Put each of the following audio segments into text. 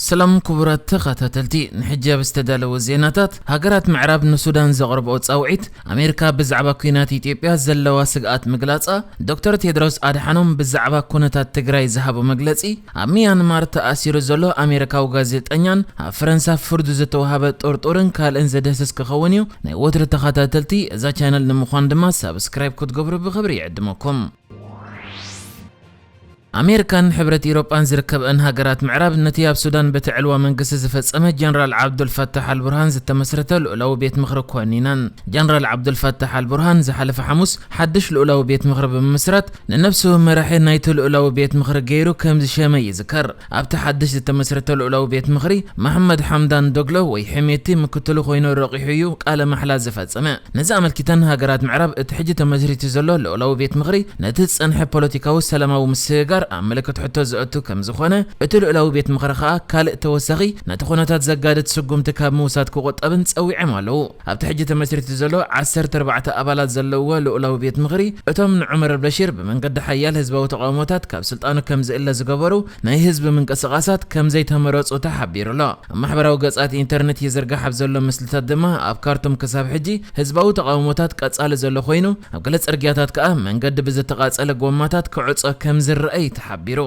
ሰላም ክቡራት ተኸታተልቲ፣ ንሕጂ ኣብ ዝተዳለወ ዜናታት፣ ሃገራት ምዕራብ ንሱዳን ዘቕርብኦ ጻውዒት፣ ኣሜሪካ ብዛዕባ ኲናት ኢትዮጵያ ዘለዋ ስግኣት ምግላጻ፣ ዶክተር ቴድሮስ ኣድሓኖም ብዛዕባ ኩነታት ትግራይ ዝሃቦ መግለጺ፣ ኣብ ሚያንማር ተኣሲሩ ዘሎ ኣሜሪካዊ ጋዜጠኛን ኣብ ፈረንሳ ፍርዱ ዝተዋሃበ ጥርጡርን ካልእን ዘድህስስ ክኸውን እዩ። ናይ ወትሩ ተኸታተልቲ እዛ ቻነል ንምዃን ድማ ሳብስክራይብ ክትገብሩ ብኽብሪ ይዕድመኩም። ኣሜሪካን ሕብረት ኢሮጳን ዝርከብአን ሃገራት ምዕራብ ነቲ ኣብ ሱዳን በቲ ዕልዋ መንግስቲ ዝፈጸመ ጀነራል ዓብዱልፈታሕ ኣልቡርሃን ዝተመስረተ ልኡላዊ ቤት ምኽሪ ኮኒነን። ጀነራል ዓብዱልፈታሕ ኣልቡርሃን ዝሓለፈ ሓሙስ ሓድሽ ልኡላዊ ቤት ምኽሪ ብምምስራት ንነፍሱ መራሒ ናይቲ ልኡላዊ ቤት ምኽሪ ገይሩ ከም ዝሸመ ይዝከር። ኣብቲ ሓድሽ ዝተመስረተ ልኡላዊ ቤት ምኽሪ መሓመድ ሓምዳን ዶግሎ ወይ ሕሜቲ ምክትሉ ኮይኑ ረቂሑ እዩ ቃለ ማሕላ ዝፈጸመ። ነዚ ኣመልኪተን ሃገራት ምዕራብ እቲ ሕጂ ተመስሪቱ ዘሎ ልኡላዊ ቤት ምኽሪ ነቲ ዝጸንሐ ፖለቲካዊ ሰላማዊ ምስግጋር ኣብ ምልክት ሕቶ ዘእቱ ከም ዝኾነ፣ እቲ ልኡላዊ ቤት ምኽሪ ከኣ ካልእ ተወሳኺ ነቲ ኩነታት ዘጋድድ ስጉምቲ ካብ ምውሳድ ክቑጠብን ጸዊዖም ኣለዉ። ኣብቲ ሕጂ ተመስሪቱ ዘሎ ዓሰርተ ኣርባዕተ ኣባላት ዘለዎ ልኡላዊ ቤት ምኽሪ፣ እቶም ንዑመር ኣልበሺር ብመንገዲ ሓያል ህዝባዊ ተቓውሞታት ካብ ስልጣኑ ከም ዝእለ ዝገበሩ ናይ ህዝቢ ምንቅስቓሳት ከም ዘይተመረጹ ተሓቢሩ ኣሎ። ኣብ ማሕበራዊ ገጻት ኢንተርነት ይዝርጋሕ ኣብ ዘሎ ምስልታት ድማ፣ ኣብ ካርቱም ክሳብ ሕጂ ህዝባዊ ተቓውሞታት ቀጻሊ ዘሎ ኮይኑ፣ ኣብ ገለ ጽርግያታት ከኣ መንገዲ ብዝተቓጸለ ጎማታት ክዕጾ ከም ዝረኣይ ተሓቢሩ።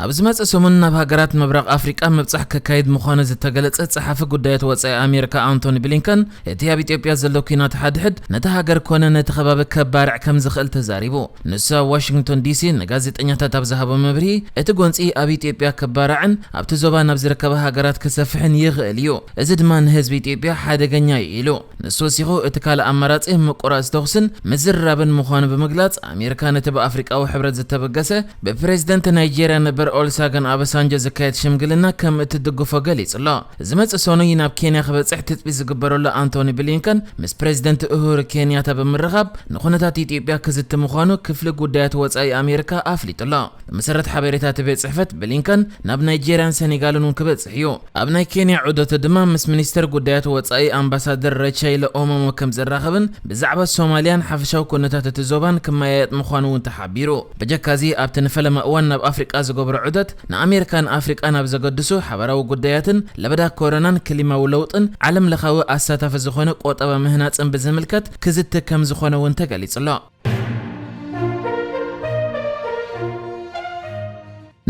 ኣብ ዝመጽእ ሰሙን ናብ ሃገራት ምብራቕ ኣፍሪቃ ምብጻሕ ከካይድ ምዃኑ ዝተገለጸ ጸሓፊ ጉዳያት ወጻኢ ኣሜሪካ ኣንቶኒ ብሊንከን፣ እቲ ኣብ ኢትዮጵያ ዘሎ ኲናት ሓድሕድ ነቲ ሃገር ኮነ ነቲ ከባቢ ከባርዕ ከም ዝኽእል ተዛሪቡ። ንሱ ኣብ ዋሽንግቶን ዲሲ ንጋዜጠኛታት ኣብ ዝሃቦ መብርሂ፣ እቲ ጎንጺ ኣብ ኢትዮጵያ ክባራዕን ኣብቲ ዞባ ናብ ዝርከባ ሃገራት ክሰፍሕን ይኽእል እዩ። እዚ ድማ ንህዝቢ ኢትዮጵያ ሓደገኛ እዩ ኢሉ። ንሱ ወሲኹ፣ እቲ ካልእ ኣማራጺ ምቁራጽ ተኹስን ምዝርራብን ምዃኑ ብምግላጽ፣ ኣሜሪካ ነቲ ብኣፍሪቃዊ ሕብረት ዝተበገሰ ብፕሬዝደንት ናይጄርያ ነበር ኦልሳገን ኣበሳንጆ ዝካየድ ሽምግልና ከም እትድግፎ ገሊጹ ኣሎ። ዝመጽእ ሰኑይ ናብ ኬንያ ክበጽሕ ትጽቢት ዝግበረሉ ኣንቶኒ ብሊንከን ምስ ፕሬዝደንት ኡሁሩ ኬንያታ ብምርኻብ ንኹነታት ኢትዮጵያ ክዝቲ ምዃኑ ክፍሊ ጉዳያት ወጻኢ ኣሜሪካ ኣፍሊጡ ኣሎ። ብመሰረት ሓበሬታ እቲ ቤት ጽሕፈት፣ ብሊንከን ናብ ናይጄርያን ሰኔጋልን እውን ክበጽሕ እዩ። ኣብ ናይ ኬንያ ዑደቱ ድማ ምስ ሚኒስተር ጉዳያት ወጻኢ ኣምባሳደር ረቻይለ ኦሞሞ ከም ዝራኸብን ብዛዕባ ሶማልያን ሓፈሻዊ ኩነታት እቲ ዞባን ክመያየጥ ምዃኑ እውን ተሓቢሩ። ብጀካዚ ኣብቲ ንፈለማ እዋን ናብ ኣፍሪቃ ዝገብሮ ዑደት ንኣሜሪካን ኣፍሪቃን ኣብ ዘገድሱ ሓበራዊ ጉዳያትን ለበዳ ኮሮናን ክሊማዊ ለውጥን ዓለም ለኻዊ ኣሳታፊ ዝኾነ ቆጠባ ምህናጽን ብዝምልከት ክዝቲ ከም ዝኾነ እውን ተገሊጹ ኣሎ።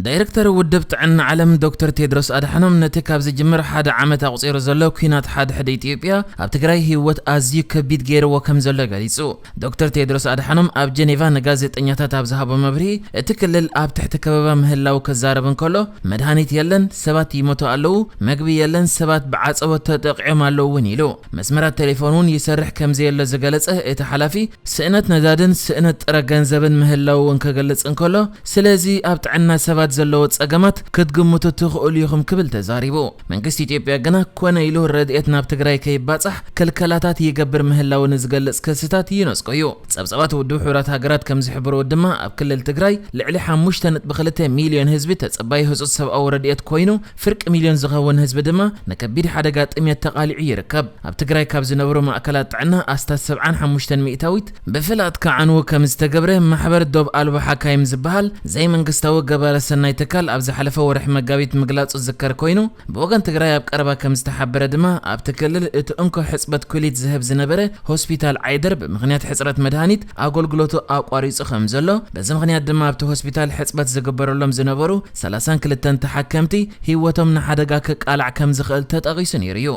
ዳይረክተር ውድብ ጥዕና ዓለም ዶክተር ቴድሮስ ኣድሓኖም ነቲ ካብ ዝጅምር ሓደ ዓመት ኣቑጺሩ ዘሎ ኲናት ሓድሕድ ኢትዮጵያ ኣብ ትግራይ ህይወት ኣዝዩ ከቢድ ገይርዎ ከም ዘሎ ገሊጹ። ዶክተር ቴድሮስ ኣድሓኖም ኣብ ጀኔቫ ንጋዜጠኛታት ኣብ ዝሃቦ መብርሂ፣ እቲ ክልል ኣብ ትሕቲ ከበባ ምህላው ክዛረብ እንከሎ፣ መድሃኒት የለን፣ ሰባት ይሞቱ ኣለዉ፣ መግቢ የለን፣ ሰባት ብዓጸቦት ተጠቂዖም ኣለዉ እውን ኢሉ። መስመራት ቴሌፎን እውን ይሰርሕ ከም ዘየሎ ዝገለጸ እቲ ሓላፊ፣ ስእነት ነዳድን ስእነት ጥረ ገንዘብን ምህላው እውን ክገልጽ እንከሎ፣ ስለዚ ኣብ ጥዕና ሰባት ዘለዎ ጸገማት ክትግምቱ ትኽእሉ ኢኹም ክብል ተዛሪቡ። መንግስቲ ኢትዮጵያ ግና ኮነ ኢሉ ረድኤት ናብ ትግራይ ከይባጻሕ ክልከላታት ይገብር ምህላው ንዝገልጽ ክስታት ዩኔስኮ እዩ። ጸብጻባት ውድብ ሕቡራት ሃገራት ከም ዝሕብርዎ ድማ፣ ኣብ ክልል ትግራይ ልዕሊ ሓሙሽተ ነጥቢ ክልተ ሚልዮን ህዝቢ ተጸባይ ህጹጽ ሰብኣዊ ረድኤት ኮይኑ፣ ፍርቂ ሚልዮን ዝኸውን ህዝቢ ድማ ንከቢድ ሓደጋ ጥሜት ተቓሊዑ ይርከብ። ኣብ ትግራይ ካብ ዝነብሩ ማእከላት ጥዕና ኣስታት ሰብዓን ሓሙሽተን ሚእታዊት ብፍላጥ ክዓንዉ ከም ዝተገብረ ማሕበር ዶብ ኣልቦ ሓካይም ዝበሃል ዘይመንግስታዊ ገባረ ሰናይ ትካል ኣብ ዝሓለፈ ወርሒ መጋቢት ምግላጹ ዝዝከር ኮይኑ፣ ብወገን ትግራይ ኣብ ቀረባ ከም ዝተሓበረ ድማ፣ ኣብቲ ክልል እቲ እንኮ ሕጽበት ኩሊት ዝህብ ዝነበረ ሆስፒታል ዓይደር ብምኽንያት ሕጽረት መድሃኒት ኣገልግሎቱ ኣቋሪጹ ከም ዘሎ፣ በዚ ምኽንያት ድማ ኣብቲ ሆስፒታል ሕጽበት ዝግበረሎም ዝነበሩ ሰላሳን ክልተን ተሓከምቲ ህይወቶም ንሓደጋ ክቃላዕ ከም ዝኽእል ተጠቒሱ ነይሩ እዩ።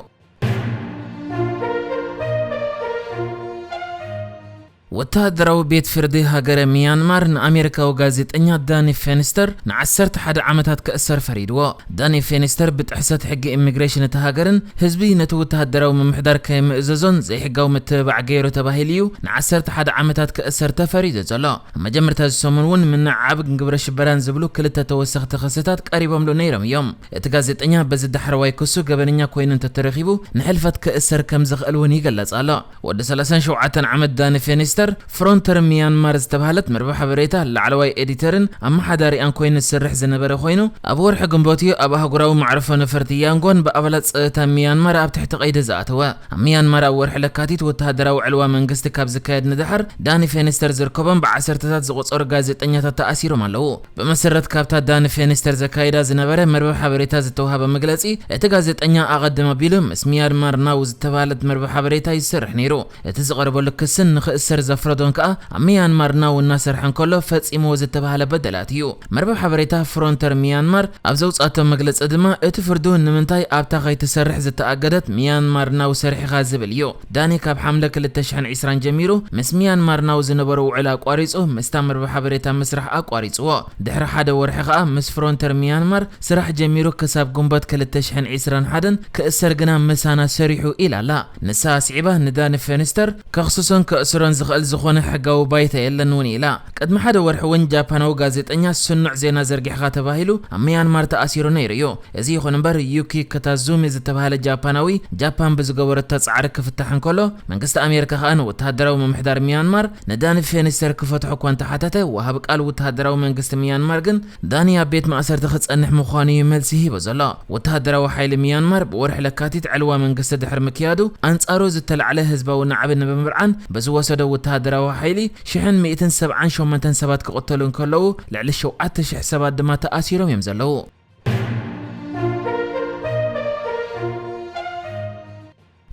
ወተሃደራዊ ቤት ፍርዲ ሃገረ ሚያንማር ንኣሜሪካዊ ጋዜጠኛ ዳኒ ፌንስተር ንዓሰርተ ሓደ ዓመታት ክእሰር ፈሪድዎ። ዳኒ ፌንስተር ብጥሕሰት ሕጊ ኢሚግሬሽን እቲ ሃገርን ህዝቢ ነቲ ወተሃደራዊ ምምሕዳር ከይምእዘዞን ዘይሕጋዊ ምትብባዕ ገይሩ ተባሂሉ እዩ ንዓሰርተ ሓደ ዓመታት ክእሰር ተፈሪዱ ዘሎ። ኣብ መጀመርታ እዚ ሰሙን እውን ምንዕዓብ ግብረ ሽበራን ዝብሉ ክልተ ተወሰኽቲ ክስታት ቀሪቦምሉ ነይሮም እዮም። እቲ ጋዜጠኛ በዚ ዳሕረዋይ ክሱ ገበነኛ ኮይኑ እንተተረኺቡ ንሕልፈት ክእሰር ከም ዝኽእል እውን ይግለጽ ኣሎ። ወዲ ሰላሳን ሸውዓተን ዓመት ዳኒ ፌንስተር ሚኒስተር ፍሮንተር ሚያንማር ዝተባህለት መርበብ ሓበሬታ ላዕለዋይ ኤዲተርን ኣመሓዳሪኣን ኮይኑ ዝሰርሕ ዝነበረ ኮይኑ፣ ኣብ ወርሒ ግንቦት እዩ ኣብ ኣህጉራዊ መዕርፎ ነፈርቲ ያንጎን ብኣባላት ጸጥታ ሚያንማር ኣብ ትሕቲ ቀይዲ ዝኣተወ። ኣብ ሚያንማር ኣብ ወርሒ ለካቲት ወተሃደራዊ ዕልዋ መንግስቲ ካብ ዝካየድ ንድሓር ዳኒ ፌንስተር ዝርከቦም ብዓሰርተታት ዝቑጸሩ ጋዜጠኛታት ተኣሲሮም ኣለዉ። ብመሰረት ካብታ ዳኒ ፌንስተር ዘካይዳ ዝነበረ መርበብ ሓበሬታ ዝተዋሃበ መግለጺ፣ እቲ ጋዜጠኛ ኣቐድም ኣቢሉ ምስ ሚያንማር ናው ዝተባህለት መርበብ ሓበሬታ ይሰርሕ ነይሩ። እቲ ዝቐረበሉ ክስን ንኽእሰር ዘፍረዶን ከኣ ኣብ ሚያንማር ናው እናሰርሐ እንከሎ ፈጺምዎ ዝተባህለ በደላት እዩ። መርበብ ሓበሬታ ፍሮንተር ሚያንማር ኣብ ዘውጻቶ መግለጺ ድማ፣ እቲ ፍርዱ ንምንታይ ኣብታ ከይትሰርሕ ዝተኣገደት ሚያንማር ናው ሰሪሕኻ ዝብል እዩ። ዳኒ ካብ ሓምለ ክልተ ሽሕን ዕስራን ጀሚሩ ምስ ሚያንማር ናው ዝነበሮ ውዕል ኣቋሪጹ ምስታ መርበብ ሓበሬታ ምስራሕ ኣቋሪጽዎ። ድሕሪ ሓደ ወርሒ ከኣ ምስ ፍሮንተር ሚያንማር ስራሕ ጀሚሩ ክሳብ ግንቦት ክልተ ሽሕን ዕስራን ሓደን ክእሰር ግና ምሳና ሰሪሑ ኢላ ኣላ። ንሳ ኣስዒባ ንዳኒ ፌንስተር ከኽስሶን ከእስሮን ዝኽእል ዝኾነ ሕጋዊ ባይታ የለን እውን ኢላ። ቅድሚ ሓደ ወርሒ እውን ጃፓናዊ ጋዜጠኛ ስኑዕ ዜና ዘርጊሕኻ ተባሂሉ ኣብ ሚያንማር ተኣሲሩ ነይሩ እዩ። እዚ ይኹን እምበር ዩኪ ክታዙሚ ዝተባህለ ጃፓናዊ ጃፓን ብዝገበረቶ ጻዕሪ ክፍታሕ እንከሎ፣ መንግስቲ ኣሜሪካ ከኣ ንወተሃደራዊ ምምሕዳር ሚያንማር ንዳኒ ፌንስተር ክፈትሖ እኳ እንተሓተተ፣ ወሃቢ ቃል ወተሃደራዊ መንግስቲ ሚያንማር ግን ዳኒ ኣብ ቤት ማእሰርቲ ክጸንሕ ምዃኑ እዩ መልሲ ሂቡ ዘሎ። ወተሃደራዊ ሓይሊ ሚያንማር ብወርሒ ለካቲት ዕልዋ መንግስቲ ድሕሪ ምክያዱ፣ ኣንጻሩ ዝተላዕለ ህዝባዊ ናዕቢ ንምምርዓን ብዝወሰዶ ወተሃደራዊ ሓይሊ ሽሕን ሚእትን ሰብዓን ሸሞንተን ሰባት ክቕተሉ እንከለዉ፣ ልዕሊ ሸውዓተ ሽሕ ሰባት ድማ ተኣሲሮም እዮም ዘለዉ።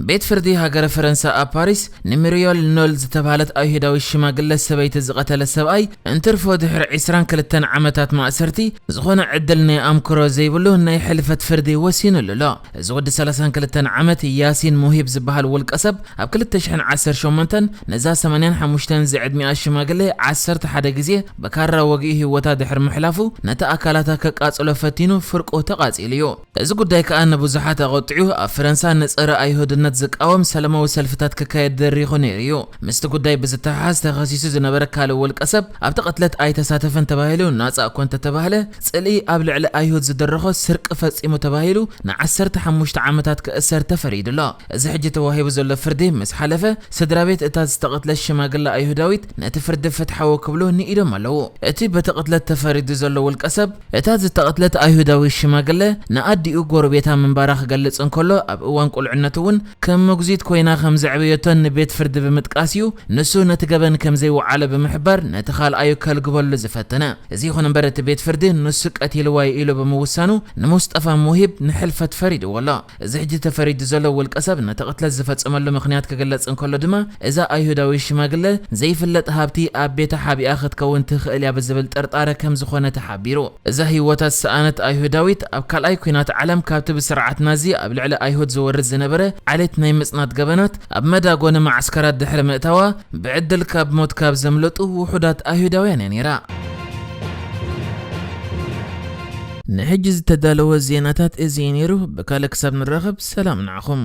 ቤት ፍርዲ ሃገረ ፈረንሳ ኣብ ፓሪስ ንሚሪዮል ኖል ዝተባህለት ኣይሁዳዊት ሽማግለ ሰበይቲ ዝቐተለ ሰብኣይ እንትርፎ ድሕሪ ዕስራን ክልተን ዓመታት ማእሰርቲ ዝኾነ ዕድል ናይ ኣምክሮ ዘይብሉ ናይ ሕልፈት ፍርዲ ወሲኑሉ ኣሎ። እዚ ወዲ ሰላሳን ክልተን ዓመት ያሲን ሙሂብ ዝበሃል ውልቀ ሰብ ኣብ ክልተ ሽሕን ዓሰርተ ሸሞንተን ነዛ ሰማንያን ሓሙሽተን ዝዕድሚኣ ሽማግለ ዓሰርተ ሓደ ግዜ ብካራ ወጊኡ ህይወታ ድሕሪ ምሕላፉ ነቲ ኣካላታ ከቃጽሎ ፈቲኑ ፍርቁ ተቓጺሉ እዩ። እዚ ጉዳይ ከኣ ንብዙሓት ኣቖጢዑ ኣብ ፈረንሳ ንጸረ ኣይሁድነት ዝቃወም ሰላማዊ ሰልፍታት ክካየድ ደሪኹ ነይሩ እዩ። ምስቲ ጉዳይ ብዝተሓሓዝ ተኸሲሱ ዝነበረ ካልእ ውልቀ ሰብ ኣብቲ ቅትለት ኣይተሳተፈን ተባሂሉ ናጻ እኳ እንተተባህለ ጽልኢ ኣብ ልዕሊ ኣይሁድ ዝድረኾ ስርቂ ፈጺሙ ተባሂሉ ንዓሰርተ ሓሙሽተ ዓመታት ክእሰር ተፈሪዱ ኣሎ። እዚ ሕጂ ተዋሂቡ ዘሎ ፍርዲ ምስ ሓለፈ ስድራ ቤት እታ ዝተቐትለት ሽማግለ ኣይሁዳዊት ነቲ ፍርዲ ፍትሓዊ ክብሉ ንኢዶም ኣለዉ። እቲ በቲ ቅትለት ተፈሪዱ ዘሎ ውልቀ ሰብ እታ ዝተቐትለት ኣይሁዳዊ ሽማግለ ንኣዲኡ ጎረቤታ ምንባራ ክገልጽ እንከሎ ኣብ እዋን ቁልዕነቱ እውን ከም መጉዚት ኮይና ከም ዘዕበየቶን ንቤት ፍርዲ ብምጥቃስ እዩ ንሱ ነቲ ገበን ከም ዘይወዓለ ብምሕባር ነቲ ካልኣዩ ከልግበሉ ዝፈተነ። እዚ ይኹን እምበር እቲ ቤት ፍርዲ ንሱ ቀቲልዋ እዩ ኢሉ ብምውሳኑ ንሙስጠፋ ሙሂብ ንሕልፈት ፈሪድዎ ኣሎ። እዚ ሕጂ ተፈሪዱ ዘሎ ውልቀ ሰብ ነቲ ቅትለት ዝፈጸመሉ ምኽንያት ክግለጽ እንከሎ ድማ እዛ ኣይሁዳዊ ሽማግለ ዘይፍለጥ ሃብቲ ኣብ ቤታ ሓቢኣ ክትከውን ትኽእል እያ ብዝብል ጥርጣረ ከም ዝኾነ ተሓቢሩ። እዛ ህይወታ ዝሰኣነት ኣይሁዳዊት ኣብ ካልኣይ ኲናት ዓለም ካብቲ ብስርዓት ናዚ ኣብ ልዕሊ ኣይሁድ ዝወርድ ዝነበረ ዓሌት ናይ ምጽናት ገበናት ኣብ መዳጎኒ መዓስከራት ድሕሪ ምእታዋ ብዕድል ካብ ሞት ካብ ዘምለጡ ውሑዳት ኣይሁዳውያን እያ ነይራ። ንሕጂ ዝተዳለወ ዜናታት እዚ እዩ ነይሩ። ብካልእ ክሳብ ንራኸብ ሰላም ንዓኹም።